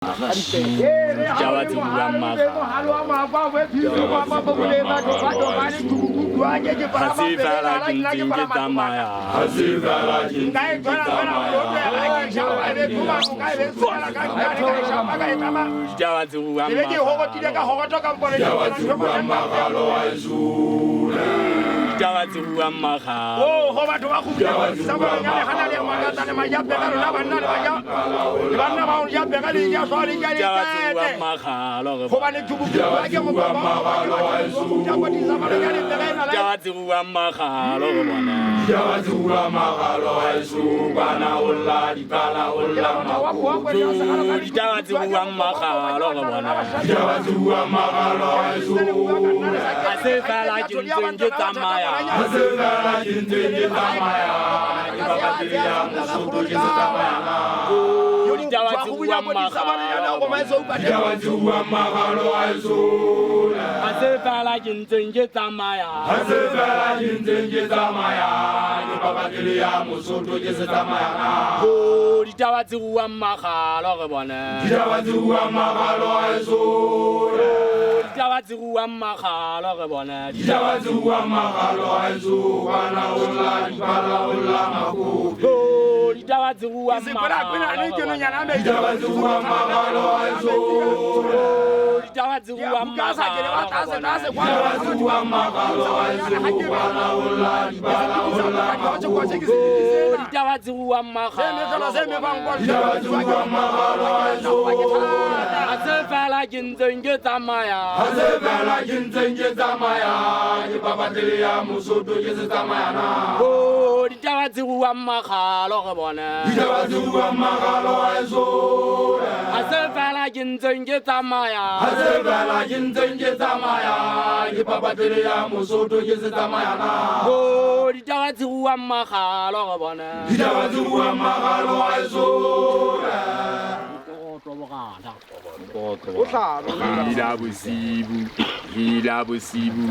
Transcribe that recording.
Ditaba tse buang Ha se fela ke ntseng ke tsamaya. Ha se fela ke ntseng ke tsamaya. Ditaba tse buang Ditaba tse buang magalo. Oh, batho ba banna ba ja pega le ja swa le ja le Ditaba tse buang magalo re gobane Ditaba tse buang magalo re bona. Ditaba tse buang magalo a eso bana o lla dipala o lla makopo. Ditaba tse buang magalo re bona. Ditaba tse buang magalo a eso. Ha se fela ke ntseng ke tsamaya. Ha se fela ke ntseng ke tsamaya. Ke papadi ya Mosotho ke se tsamaya na. Ditaba tse buang magalo. Ditaba tse buang magalo a eso. Ha se fela ke ntseng ke tsamaya. Ha se fela ke ntseng ke tsamaya. Ke papadi ya Mosotho ke se tsamaya na. Oh, ditaba tse buang magalo re bona. Ditaba tse buang magalo a eso. Ditaba tse buang magalo re bona. Ditaba tse buang magalo a eso. Bana o lla dipala o lla makope. Oh, ditaba tse buang magalo. Ditaba tse buang magalo a eso. Ditaba tse buang magalo. Ditaba tse buang magalo a eso. Bana o lla dipala o lla makope. Ditaba tse buang magalo. Ditaba tse buang magalo a eso. Ha se fela ke ntseng ke tsamaya. Ha se fela ke ntseng ke tsamaya. Ke papadi ya Mosotho ke se tsamaya na. Oh, ditaba tse buang magalo re bona. Ditaba tse buang magalo a eso. Ha se fela ke ntseng ke tsamaya. Ha se fela ke ntseng ke tsamaya. Ke papadi ya Mosotho ke se tsamaya na. Oh, ditaba tse buang magalo re bona. Ditaba tse buang magalo a eso. Hila bosibu, hila bosibu.